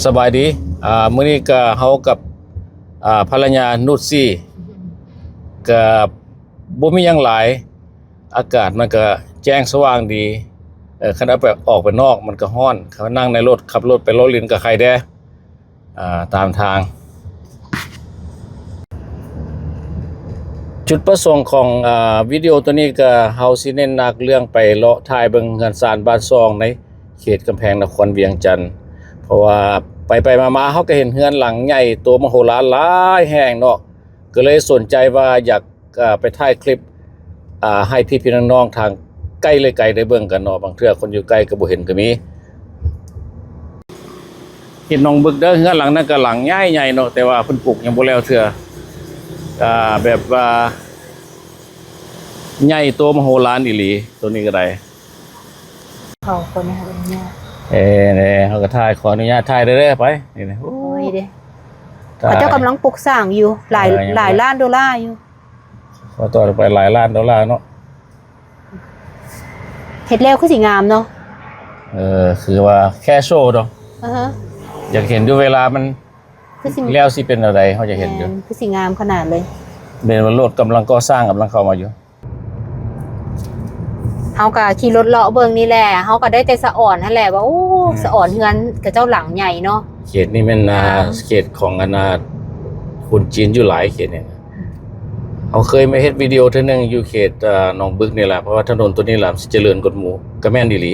ສະບາຍດີ. ອ່າ ມື້ນີ້ກະເຮົາກັບ ອ່າ ພັນລະຍານຸດຊີ ກະບໍ່ມີຫຍັງຫຼາຍ, ອາກາດມັນກະແຈ້ງສະຫວ່າງດີ. ເອີ ຄັນເອົາໄປ ອອກໄປນອກມັນກະຮ້ອນ, ຄັນນັ່ງໃນລົດ ຂັບລົດໄປເລາະຫຼິ້ນກະໄຄແດ່. ອ່າ ຕາມທາງ. ຈຸດປະສົງຂອງ ອ່າ ວິດີໂອໂຕນີ້ກະ ເຮົາຊິເນັ້ນໜັກເລື່ອງໄປເລາະຖ່າຍເບິ່ງເຮືອນຊານບ້ານຊ່ອງໃນເຂດກຳແພງນະຄອນວຽງຈັນ, ເພາະວ່າໄປໆມາໆເຮົາກະເຫັນເຮືອນຫຼັງໃຫຍ່ໂຕມະໂຫລານຫຼາຍແຫ່ງເນາະ, ກະເລີຍສົນໃຈວ່າຢາກ ກະໄປຖ່າຍຄລິບ ອ່າ ໃຫ້ພີ່ໆນ້ອງໆທາງໃກ້ ແລະ ໄກໄດ້ເບິ່ງກັນເນາະ, ບາງເທື່ອຄົນຢູ່ໃກ້ກະບໍ່ເຫັນກະມີ. ເຂດໜອງບຶກເດີ, ເຮືອນຫຼັງນັ້ນກະຫຼັງໃຫຍ່ໆເນາະ, ແຕ່ວ່າເພິ່ນປຸກຍັງບໍ່ແລ້ວເທື່ອ. ກະແບບວ່າໃຫຍ່ໂຕມະໂຫລານອີ່ຫຼີ ໂຕນີ້ກະໄດ້. ເຂົາຂໍອະນຸຍາດ ເອີ ເຮົາກະຖ່າຍ ຂໍອະນຸຍາດຖ່າຍເດີ ໄປ. ນີ້ນະ ໂອ້ຍເດ້ ເຂົາເຈົ້າກຳລັງປຸກສ້າງຢູ່ ຫຼາຍ ເອີ ຫຼາຍລ້ານໂດລາຢູ່. ຂໍຕໍ່ໄປຫຼາຍລ້ານໂດລາເນາະ. ເຮັດແລ້ວຄືຊິງາມເນາະ. ເອີ ຄືວ່າແຄ່ໂຊເນາະ. ອາຮະ ຢາກເຫັນຢູ່ເວລາມັນ ຄືຊິ ແລ້ວຊິເປັນແນວໃດ ເຮົາຈະເຫັນຢູ່. ແມ່ນ ຄືຊິງາມຂະໜາດເລີຍ. ແມ່ນວ່າລົດກຳລັງກໍ່ສ້າງ ກຳລັງເຂົ້າມາຢູ່. ເຮົາກະຂີ່ລົດເລາະເບິ່ງນີ້ແຫຼະ, ເຮົາກະໄດ້ແຕ່ສະອອນຫັ້ນແຫຼະວ່າ ໂອ້ ອືມ ສະອອນເຮືອນເຂົາເຈົ້າຫຼັງໃຫຍ່ເນາະ. ເຂດນີ້ແມ່ນ ອ່າ ອ່າ ເຂດຂອງອັນນ່າ ຄົນຈີນຢູ່ຫຼາຍເຂດນີ້. ເຮົາເຄີຍມາເຮັດວິດີໂອເທື່ອໜຶ່ງຢູ່ເຂດ ເອີ ໜອງບຶກນີ້ແຫຼະ, ເພາະວ່າຖະໜົນໂຕນີ້ລະມັນຊິຈະເລີນກວ່າໝູ່ ກະແມ່ນອີ່ຫຼີ.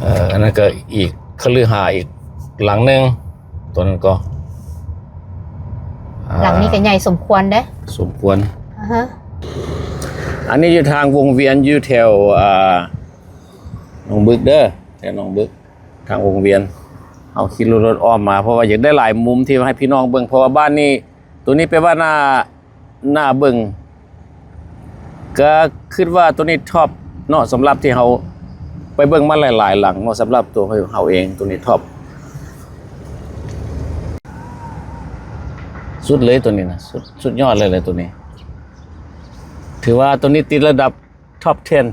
ເອີ ອັນນັ້ນກະອີກຄະລືຫາດອີກຫຼັງໜຶ່ງ ໂຕນັ້ນກໍ ອ່າ ຫຼັງນີ້ກະໃຫຍ່ສົມຄວນເດ້ ສົມຄວນ. ອາຮະ ອັນນີ້ຢູ່ທາງວົງວຽນ ຢູ່ແຖວ ອ່າ ໜອງບຶກເດີ ແຖວໜອງບຶກ ທາງວົງວຽນ. ເຮົາຂີ່ລົດອ້ອມມາ ເພາະວ່າຢາກໄດ້ຫຼາຍມຸມທີ່ໃຫ້ພີ່ນ້ອງເບິ່ງ, ເພາະວ່າບ້ານນີ້ ໂຕນີ້ແປວ່າໜ້າ ໜ້າເບິ່ງ. ກະຄິດວ່າໂຕນີ້ທັອບເນາະ ສຳລັບທີ່ເຮົາໄປເບິ່ງມາຫຼາຍໆຫຼັງເນາະ, ສຳລັບໂຕເຮົາເອງ ໂຕນີ້ທັອບສຸດເລີຍ ໂຕນີ້ນະ ສຸດ ສຸດຍອດເລີຍແຫຼະໂຕນີ້. ຖືວ່າໂຕນີ້ຕິດລະດັບ ທັອບເທັນ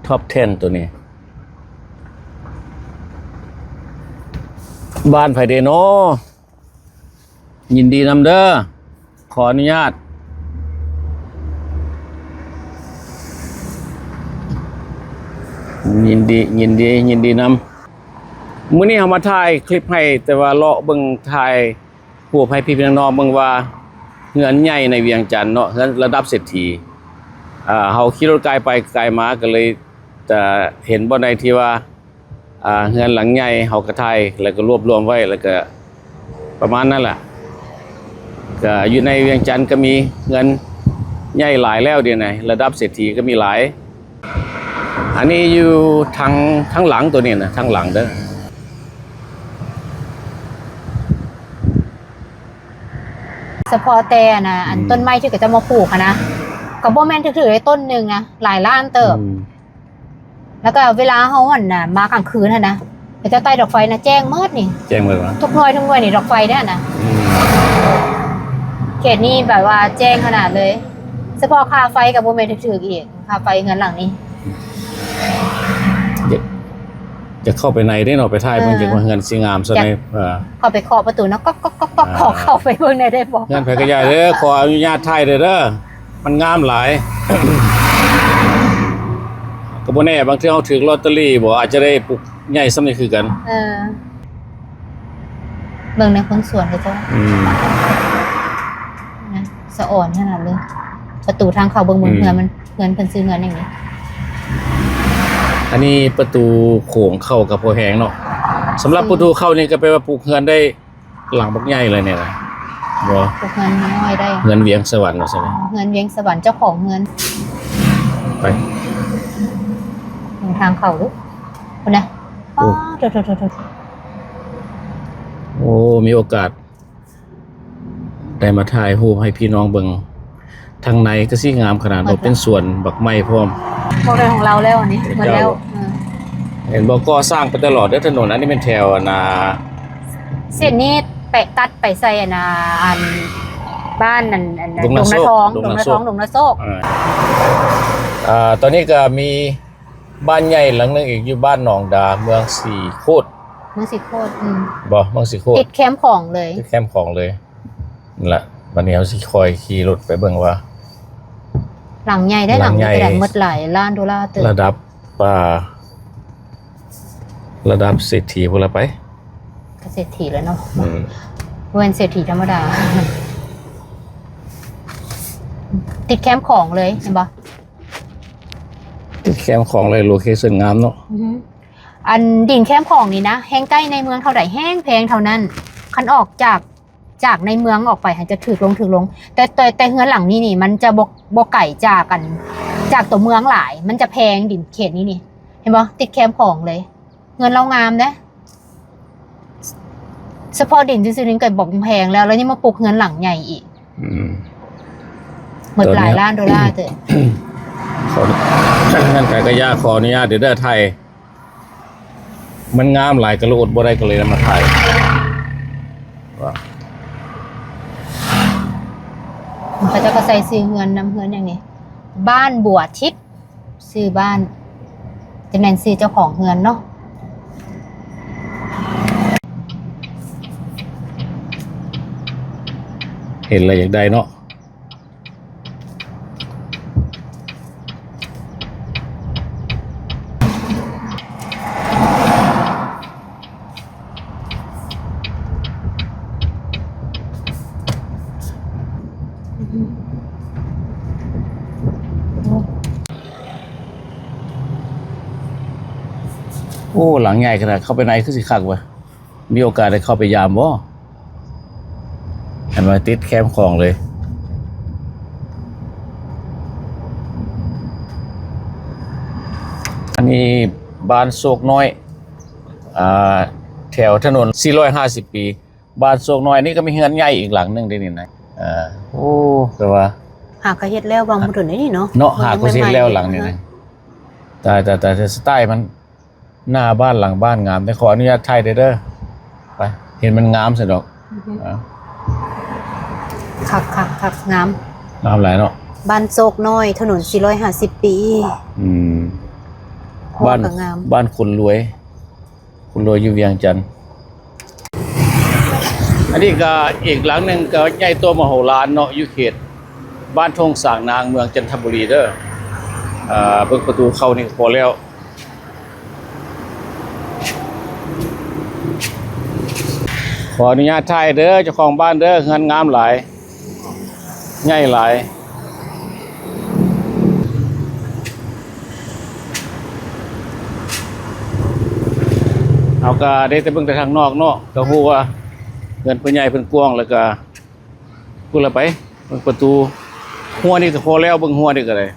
ທັອບເທັນ ໂຕນີ້. ບ້ານໃຜເດເນາະ? ຍິນດີນຳເດີ ຂໍອະນຸຍາດ ຍິນດີ ຍິນດີ ຍິນດີນຳ. ມື້ນີ້ເຮົາມາຖ່າຍຄລິບໃຫ້ ແຕ່ວ່າເລາະເບິ່ງ ຖ່າຍຮູບໃຫ້ພີ່ໆນ້ອງໆເບິ່ງວ່າ ເຮືອນໃຫຍ່ໃນວຽງຈັນເນາະ ເຮືອນລະດັບເສດຖີ. ເຮົາຂີ່ລົດກາຍໄປກາຍມາ ກະເລີຍ ຈະເຫັນບ່ອນໃດທີ່ວ່າ ອ່າ ເຮືອນຫຼັງໃຫຍ່ ເຮົາກະຖ່າຍ ແລ້ວກະລວບລວມໄວ້ ແລ້ວກະປະມານນັ້ນແຫຼະ. ກະຢູ່ໃນວຽງຈັນກະມີເຮືອນໃຫຍ່ຫຼາຍແລ້ວ ດຽວນີ້ລະດັບເສດຖີກະມີຫຼາຍ. ອັນນີ້ຢູ່ທາງ ທາງຫຼັງໂຕນີ້ນະ ທາງຫຼັງເດີ. ສະເພາະແຕ່ອັນນະ ອັນ ອືມ ຕົ້ນໄມ້ທີ່ເຂົາເຈົ້າມາປູກຫັ້ນນະ ກະບໍ່ແມ່ນຖືກໆໄດ້ ຕົ້ນໜຶ່ງນະ ຫຼາຍລ້ານເຕີບ. ອືມ ແລ້ວກະເວລາເຮົາຫັ້ນນະ ມາກາງຄືນຫັ້ນນະ ເຂົາເຈົ້າໄຕ້ດອກໄຟນະ ແຈ້ງໝົດນີ້ ແຈ້ງໝົດຫວາ? ທຸກໜ່ວຍ ທຸກໜ່ວຍນີ້ ດອກໄຟເດ້ຫັ້ນນະ. ອືມ ເຂດນີ້ແບບວ່າແຈ້ງຂະໜາດເລີຍ. ສະເພາະຄ່າໄຟກະບໍ່ແມ່ນຖືກໆອີກ ຄ່າໄຟເຮືອນຫຼັງນີ້. ຢາກ ຢາກເຂົ້າໄປໃນເດ້ເນາະ ໄປຖ່າຍເບິ່ງ ເອີ ຈັກວ່າເຮືອນຊິງາມສ່ຳໃດ. ເອີ ເຂົ້າໄປເຄາະປະຕູເນາະ ກອກໆໆ ຂໍເຂົ້າໄປເບິ່ງແດ່ໄດ້ບໍ່? ເຮືອນໃຜກະຢ່າເດີ ຂໍອະນຸຍາດຖ່າຍເດີ ເດີ ມັນງາມຫຼາຍ. ກະບໍ່ແນ່ ບາງເທື່ອເຮົາຖືກລອດເຕີຣີບໍ່ ອາດຈະໄດ້ປຸກໃຫຍ່ສ່ຳນີ້ຄືກັນ. ເອີ ເບິ່ງໃນຄົນສວນເຂົາເຈົ້າ ອືມ ນະ ສະອອນຂະໜາດເລີຍ. ປະຕູທາງເຂົ້າ ເບິ່ງ ເບິ່ງ ອືມ ເຮືອນມັນ ເຮືອນເພິ່ນຊື່ເຮືອນຫຍັງນີ້? ອັນນີ້ປະຕູໂຂງເຂົ້າກະພໍແຮງເນາະ. ສຳລັບ ອືມ ປະຕູເຂົ້ານີ້ກະແປວ່າປຸກເຮືອນໄດ້ ຫຼັງບັກໃຫຍ່ເລີຍນີ້ນະ ບໍ່? ເຮືອນນ້ອຍໄດ້ ເຮືອນວຽງສະຫວັນວ່າຊັ້ນ. ເຮືອນວຽງສະຫວັນ ເຈົ້າຂອງເຮືອນ. ໄປ ເບິ່ງທາງເຂົ້າດູ ພຸ້ນນະ. ໂອ້ ໂອ້ ໂທ້ໆ ໂອ້ ມີໂອກາດໄດ້ມາຖ່າຍຮູບໃຫ້ພີ່ນ້ອງເບິ່ງ. ທາງໃນກະຊິງາມຂະໜາດ ເປັນສວນບັກໄມ້ພ້ອມ. ບໍ່ແມ່ນຂອງລາວແລ້ວອັນນີ້ ເປັນຂອງເຂົາເຈົ້າ ເອີ ເຫັນບໍ່ ກໍ່ສ້າງໄປຕະຫຼອດເດີຖະໜົນ. ອັນນີ້ແມ່ນແຖວອັນນ່າ ເສັ້ນນີ້ແປະຕັດໄປໃສ່ອັນນ່າ ອັນບ້ານອັນ ອັນດົງນາທອງ ດົງນາທອງ ດົງນາໂຊກ ເອີ ອ່າ ຕອນນີ້ກະມີ ບ້ານໃຫຍ່ຫຼັງໜຶ່ງອີກ ຢູ່ບ້ານໜອງດາ ເມືອງສີໂຄດ. ເມືອງສີໂຄດ ອືມ ບໍ່ ເມືອງສີໂຄດ ຕິດແຄມຂອງເລີຍ ຕິດແຄມຂອງເລີຍ. ນັ້ນລະ ບັດນີ້ເຮົາຊິຄ່ອຍຂີ່ລົດໄປເບິ່ງວ່າ ຫຼັງໃຫຍ່ໄດ໋ ຫຼັງໃຫຍ່ ຫຼັງນີ້ກໍໄດ້ ໝົດຫຼາຍລ້ານໂດລາເຕີບ ລະດັບ ອ່າ ລະດັບເສດຖີພຸ້ນລະໄປ ກໍເສດຖີແລ້ວເນາະ ອືມ ບໍ່ແມ່ນເສດຖີທຳມະດາ ຕິດແຄມຂອງເລີຍ ເຫັນບໍ່? ຕິດແຄມຂອງເລີຍ ໂລເຄຊັນງາມເນາະ ອືຮຶ ອັນດິນແຄມຂອງນີ້ນະ ແຮ່ງໃກ້ໃນເມືອງເທົ່າໃດ ແຮ່ງແພງເທົ່ານັ້ນ ຄັນອອກຈາກ ຈາກໃນເມືອງອອກໄປຫັ້ນຈະຖືກລົງ ຖືກລົງ ແຕ່ ແຕ່ ແຕ່ເຮືອນຫຼັງນີ້ນີ້ ມັນຈະບໍ່ ບໍ່ໄກຈາກ ອັນ ຈາກຕົວເມືອງຫຼາຍ ມັນຈະແພງ ດິນເຂດນີ້ນີ້ ເຫັນບໍ່? ຕິດແຄມຂອງເລີຍ ເຮືອນລາວງາມເດ້ ສະເພາະດິນຊື່ໆນີ້ກໍບໍ່ແພງແລ້ວ ແລ້ວຍັງມາປຸກເຮືອນຫຼັງໃຫຍ່ອີກ ອືມ ໝົດຫຼາຍລ້ານໂດລາເຕີບ ຂໍ ນັ້ນກໍ ກໍຢາກຂໍອະນຸຍາດເດີ ໄທ ມັນງາມຫຼາຍ ກໍເລີຍອົດບໍ່ໄດ້ ກໍເລີຍນຳມາຖ່າຍ ວ່າ ເຂົາເຈົ້າກໍໃສ່ຊື່ເຮືອນນຳ ເຮືອນຫຍັງນີ້ ບ້ານບົວທິບ ຊື່ບ້ານ ຈະແມ່ນຊື່ເຈົ້າຂອງເຮືອນເນາະ ເຫັນແລ້ວຢາກໄດ້ເນາະ. ໂອ້ ຫຼັງໃຫຍ່ຂະໜາດ ເຂົ້າໄປໃນຄືຊິຄັກເວີຍ. ມີໂອກາດໄດ້ເຂົ້າໄປຢາມບໍ່? ອັນວ່າຕິດແຄມຂອງເລີຍ. ອັນນີ້ບ້ານໂຊກນ້ອຍ ອ່າ ແຖວຖະໜົນສີ່ຮ້ອຍຫ້າສິບປີ ບ້ານໂຊກນ້ອຍ. ນີ້ກໍມີເຮືອນໃຫຍ່ອີກຫຼັງໜຶ່ງເດ້ນີ້ນະ. ອ່າ ໂອ້ ແຕ່ວ່າຫາກະເຮັດແລ້ວຫວ່າງບໍ່ດົນນີ້ເນາະ. ເນາະ ຫາກະເຮັດແລ້ວຫຼັງນີ້ນະ. ຕາຍ ຕາຍ ຕາຍ ສະໄຕມັນ ໜ້າບ້ານຫຼັງບ້ານງາມ ແຕ່ຂໍອະນຸຍາດຖ່າຍເດີ ໄປ ເຫັນມັນງາມຊັ້ນດອກ. ອືຮຶ ຄັກໆໆ ງາມ ງາມຫຼາຍເນາະ. ບ້ານໂຊກນ້ອຍ ຖະໜົນສີ່ຮ້ອຍຫ້າສິບປີ. ອືມ ບ້ານ ບ້ານຄົນລວຍ ຄົນລວຍຢູ່ວຽງຈັນ. ອັນນີ້ກໍອີກຫຼັງໜຶ່ງກໍໃຫຍ່ໂຕມະໂຫລານເນາະ ຢູ່ເຂດບ້ານທົ່ງສາງນາງ ເມືອງຈັນທະບູລີເດີ. ເບິ່ງປະຕູເຂົ້ານີ້ກໍພໍແລ້ວ. ຂໍອະນຸຍາດຖ່າຍເດີ ເຈົ້າຂອງບ້ານເດີ ເຮືອນງາມຫຼາຍ ໃຫຍ່ຫຼາຍ. ເຮົາກໍໄດ້ແຕ່ເບິ່ງແຕ່ທາງນອກເນາະ ກໍຮູ້ວ່າເຮືອນເພິ່ນໃຫຍ່ເພິ່ນກວ້າງ ແລ້ວກໍພຸ້ນລະໄປ ເບິ່ງປະຕູ ຮົ້ວນີ້ກໍພໍແລ້ວ ເບິ່ງຮົ້ວນີ້ກໍໄດ້.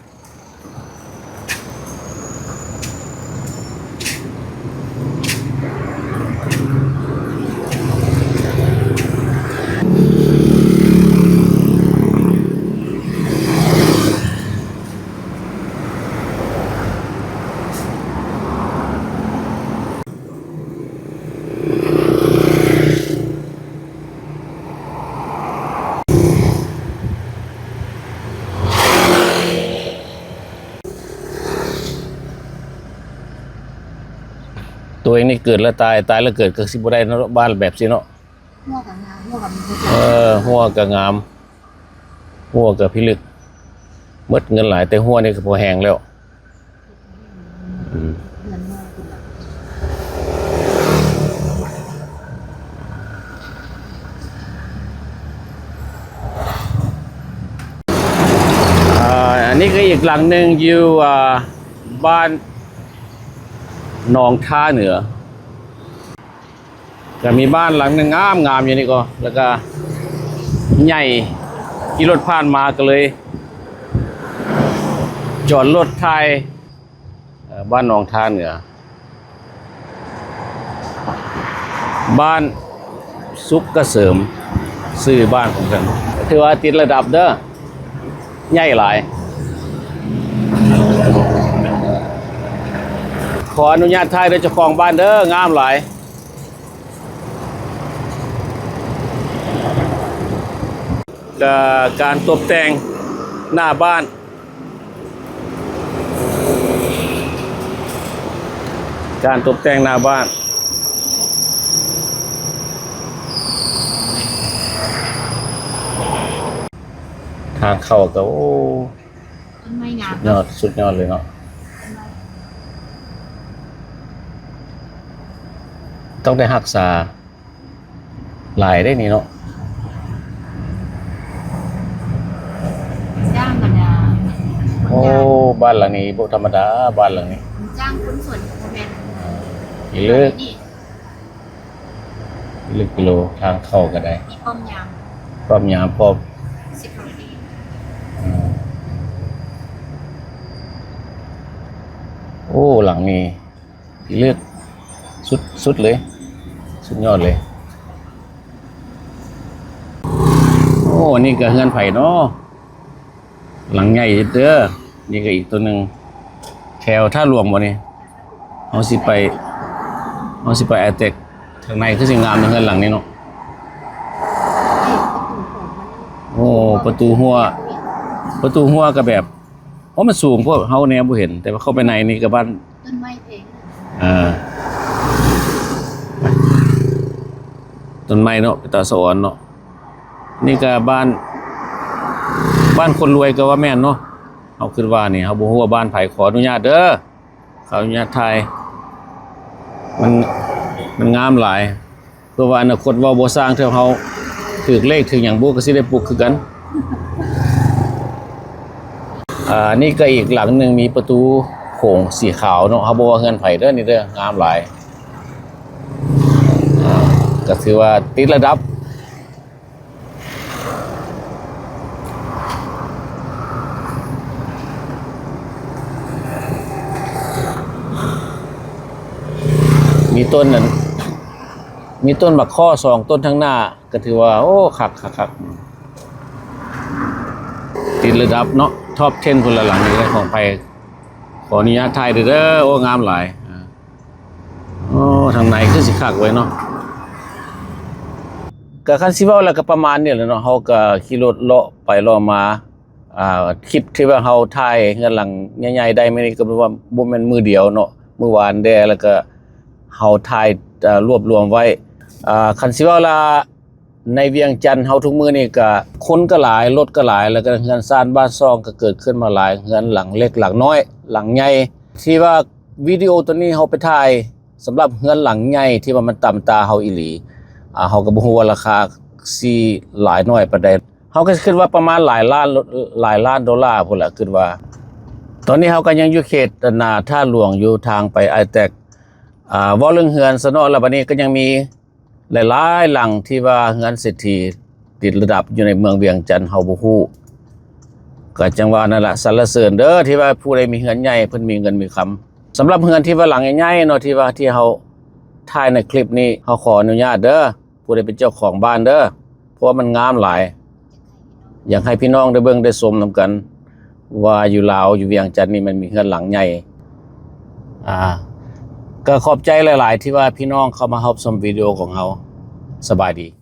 ຕົວເອງນີ້ເກີດແລ້ວຕາຍ ຕາຍແລ້ວເກີດ ກໍຊິບໍ່ໄດ້ເນາະ ບ້ານແບບຊີ້ເນາະ. ຮົ້ວກໍງາມ ຮົ້ວກໍມີ ເອີ ຮົ້ວກໍງາມ ຮົ້ວກໍພິລຶກ ໝົດເງິນຫຼາຍ ແຕ່ຮົ້ວນີ້ກໍພໍແຮງແລ້ວ. ອືມ ອ່າ ອັນນີ້ກໍອີກຫຼັງໜຶ່ງຢູ່ ອ່າ ບ້ານໜອງທ່າເໜືອ. ກໍມີບ້ານຫຼັງໜຶ່ງງາມໆ ຢູ່ນີ້ກໍ ແລ້ວກໍໃຫຍ່ ຂີ່ລົດຜ່ານມາກໍເລີຍຈອດລົດຖ່າຍ. ເອີ ບ້ານໜອງທ່າເໜືອ ບ້ານສຸກກະເສີມ ຊື່ບ້ານຂອງເພິ່ນ ຖືວ່າຕິດລະດັບເດີ ໃຫຍ່ຫຼາຍ. ຂໍອະນຸຍາດຖ່າຍເດີ ເຈົ້າຂອງບ້ານເດີ ງາມຫຼາຍ. ກະການຕົບແຕ່ງໜ້າບ້ານ ການຕົບແຕ່ງໜ້າບ້ານ ທາງເຂົ້າກໍ ໂອ້ ຕົ້ນໄມ້ງາມ ສຸດຍອດ ເນາະ ສຸດຍອດເລີຍເນາະ. ຕ້ອງໄດ້ຮັກສາຫຼາຍເດ້ນີ້ເນາະ. ຈ້າງບັນດາ ໂອ້ ບ້ານຫຼັງນີ້ບໍ່ທຳມະດາ ບ້ານຫຼັງນີ້ ຈ້າງຄົນສວນກໍບໍ່ແມ່ນ ອີເລີກ ນີ້ ເລິກກິໂລ ທາງເຂົ້າກໍໄດ້ ມີປ້ອມຍາມ ປ້ອມຍາມພ້ອມ security ອືມ ໂອ້ ຫຼັງນີ້ ເລິກ ສຸດ ສຸດເລີຍ ສຸດຍອດເລີຍ. ໂອ້ ອັນນີ້ກໍເຮືອນໃຜເນາະ? ຫຼັງໃຫຍ່ເດີ. ນີ້ກໍອີກຕົວໜຶ່ງ ແຖວທ່າຫຼວງບໍ່ນີ້? ເຮົາຊິໄປ ເຮົາຊິໄປ Attack ທາງໃນຄືຊິງາມເນາະ ເຮືອນຫຼັງນີ້ເນາະ. ໂອ້ ປະຕູຮົ້ວ ປະຕູຮົ້ວກໍແບບ ໂອ້ ມັນສູງໂພດ ເຮົາແນມບໍ່ເຫັນ ແຕ່ວ່າເຂົ້າໄປໃນນີ້ກໍບ້ານ ຕົ້ນໄມ້ເພງ ເອີ ຕົ້ນໄມ້ເນາະ ເປັນຕາສະອອນເນາະ. ນີ້ກໍບ້ານ ບ້ານຄົນລວຍກໍວ່າແມ່ນເນາະ. ເຮົາຄິດວ່ານີ້ ເຮົາບໍ່ຮູ້ວ່າບ້ານໃຜ ຂໍອະນຸຍາດເດີ ຂໍອະນຸຍາດຖ່າຍ. ມັນ ມັນງາມຫຼາຍ ເພື່ອວ່າອະນາຄົດເວົ້າບໍ່ຊ່າງ ຖ້າເຮົາຖືກເລກຖືກຫຍັງບຸ ກໍຊິໄດ້ປຸກຄືກັນ. ອ່າ ນີ້ກໍອີກຫຼັງໜຶ່ງ ມີປະຕູໂຂງສີຂາວເນາະ. ເຮົາບໍ່ວ່າເຮືອນໃຜເດີ ນີ້ເດີ ງາມຫຼາຍ. ອ່າ ກໍຖືວ່າຕິດລະດັບ. ມີຕົ້ນນັ້ນ ມີຕົ້ນໝາກຄໍ່ສອງຕົ້ນທາງໜ້າ ກໍຖືວ່າ ໂອ້ ຄັກໆໆ ຕິດລະດັບເນາະ. ທັອບເທັນພຸ້ນລະ ຫຼັງນີ້ຂອງໃຜ ຂໍອະນຸຍາດຖ່າຍເດີ. ໂອ້ ງາມຫຼາຍ. ໂອ້ ທາງໃນຄືຊິຄັກເວີຍເນາະ. ກໍຄັນຊິເວົ້າແລ້ວກໍປະມານນີ້ແຫຼະເນາະ. ເຮົາກໍຂີ່ລົດເລາະໄປເລາະມາ ອ່າ ຄລິບທີ່ວ່າເຮົາຖ່າຍເຮືອນຫຼັງໃຫຍ່ໆໄດ້ມື້ນີ້ ກໍແມ່ນວ່າບໍ່ແມ່ນມື້ດຽວເນາະ ມື້ວານແດ່ ແລ້ວກໍເຮົາຖ່າຍ ເອີ ລວບລວມໄວ້. ອ່າ ຄັນຊິເວົ້າລະ ໃນວຽງຈັນເຮົາທຸກມື້ນີ້ກະຄົນກະຫຼາຍ ລົດກະຫຼາຍ ແລ້ວກະເຮືອນຊານບ້ານຊ່ອງກະເກີດຂຶ້ນມາຫຼາຍ ເຮືອນຫຼັງເລັກຫຼັງນ້ອຍ ຫຼັງໃຫຍ່ ທີ່ວ່າວິດີໂອໂຕນີ້ເຮົາໄປຖ່າຍສຳລັບເຮືອນຫຼັງໃຫຍ່ທີ່ວ່າມັນຕຳຕາເຮົາອີ່ຫຼີ ອ່າ ເຮົາກະບໍ່ຮູ້ວ່າລາຄາຊິຫຼາຍໜ້ອຍປານໃດ ເຮົາກະຄິດວ່າປະມານຫຼາຍລ້ານ ຫຼາຍລ້ານໂດລາພຸ້ນລະ ຄິດວ່າ. ຕອນນີ້ເຮົາກະຍັງຢູ່ເຂດໜ້າທ່າຫຼວງ ຢູ່ທາງໄປໄອແຕັກ ອ່າ ເວົ້າເລື່ອງເຮືອນຊະເນາະ ແລ້ວບາດນີ້ກະຍັງມີ ຫຼາຍໆຫຼັງທີ່ວ່າເຮືອນເສດຖີຕິດລະດັບຢູ່ໃນເມືອງວຽງຈັນເຮົາບໍ່ຮູ້ ກະຈັ່ງວ່ານັ້ນລະ ສັນລະເສີນເດີ ທີ່ວ່າຜູ້ໃດມີເຮືອນໃຫຍ່ ເພິ່ນມີເງິນມີຄຳ. ສຳລັບເຮືອນທີ່ວ່າຫຼັງໃຫຍ່ໆເນາະ ທີ່ວ່າທີ່ເຮົາຖ່າຍໃນຄລິບນີ້ ເຮົາຂໍອະນຸຍາດເດີ ຜູ້ໃດເປັນເຈົ້າຂອງບ້ານເດີ ເພາະວ່າມັນງາມຫຼາຍ. ຢາກໃຫ້ພີ່ນ້ອງໄດ້ເບິ່ງໄດ້ຊົມນຳກັນ ວ່າຢູ່ລາວ ຢູ່ວຽງຈັນນີ້ມັນມີເຮືອນຫຼັງໃຫຍ່ ອ່າ ກໍຂອບໃຈຫຼາຍໆ ທີ່ວ່າພີ່ນ້ອງເຂົ້າມາຮັບຊົມວິດີໂອຂອງເຮົາ. ສະບາຍດີ.